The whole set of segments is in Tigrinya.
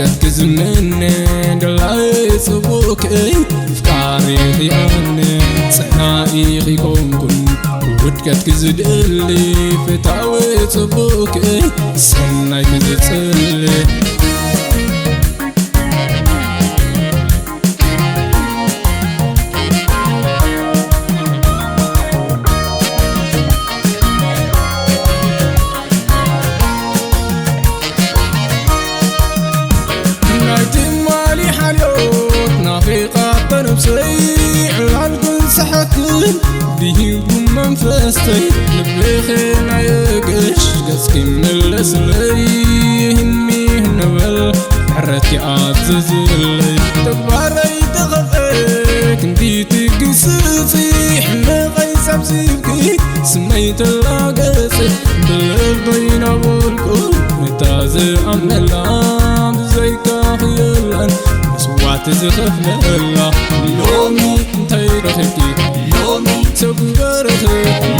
ውድቀትኪ ዝምነ ደላይ ጽቡቕኪ፣ ኣፍቃሪኺ ኣነ ጸናኢኺ ኮንኩን። ውድቀትኪ ዝደሊ ፍታዊ ጽቡቕኪ፣ ሰናይኪ ዝጽሊ። ናይ ትማሊ ሓልዮት ናፊቓቶ ነብሰይ፣ ዕላልኩን ሰሓክን ብሂጉ መንፈስተይ። ልብኺ ናየገሽ ገጽኪ መለስለይ፣ ህኒ ንበል ምሕረት ይኣዝዝለይ። ተግባረይ ተኸፍአ ክንዲ ትግስጺ፣ ሕመቐይ ሰብሲብኪ ስመይ ተላገጽ። ብልበይ ናበልኩ እታ ዝኣምነላ፣ ብዘይካኺ የላን መስዋዕቲ ዝኸፍለላ። ሎሚ እንታይ ረኺብኪ? ሎሚ ሰጉበርኺ?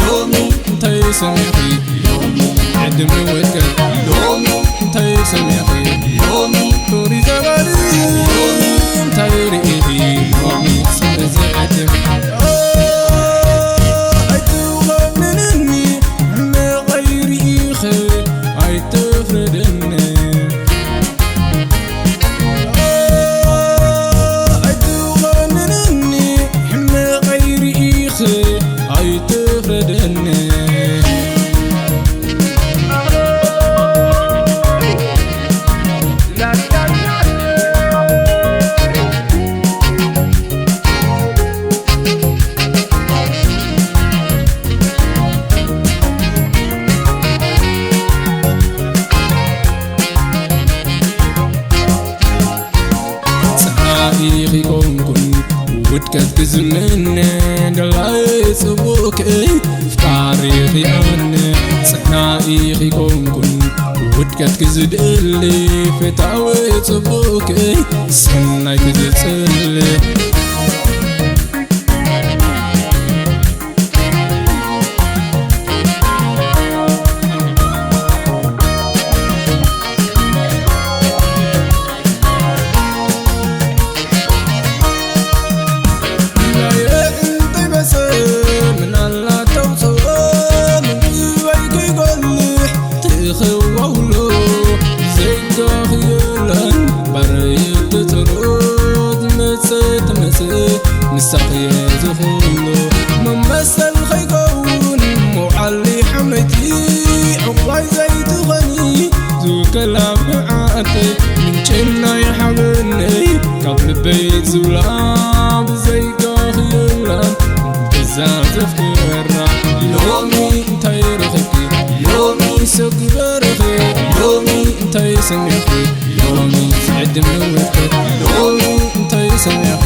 ሎሚ እንታይ ሰሚዕኺ? ሎሚ ዕድመ ወድቀት? ሎሚ እንታይ ሰሚዕኺ? ሎሚ ፍቕሪ ዘባሪ? ሎሚ እንታይ ርኢኺ? ሎሚ ስለዚ ዕድም ኣይትኾንንኒ፣ ሕመቐይ ርኢኺ ኣይትፍረደኒ። ኣይትኾንንኒ፣ ሕመቐይ ርኢኺ ኣይትፍረደኒ። ጸናኢኺ ኮንኩን ውድቀትኪ ዝምነ፣ ደላይ ጽቡቕኪ ኣፍቃሪኺ ኣነ። ጸናኢኺ ኮንኩን ውድቀትኪ ዝደሊ፣ ፍታዊ ጽቡቕኪ ሰናይኪ ዝጽሊ። ትኽዋውሎ ዘይጋኽየለን ባረይ ትትሮት መጸ ትመጽእ ምሳኽየ ዝኹሎ መመሰል ኸይከውን መውዓሊ ሓምለይቲ ዕቑባይ ዘይትኾኒ ዝውከላ ብዓተይ ምንጭናይ ሓበነይ ካብ ልበይ ዝብላ ብዘይጋኽየላን ገዛ ዘፍቅራ ሎሚ እንታይ ረኺብኪ ሎሚ ሰጉበርኺ ሎሚ እንታይ ሰሚዕኺ ሎሚ ዝዕድም ንውድቀት ሎሚ እንታይ ሰሚዕኺ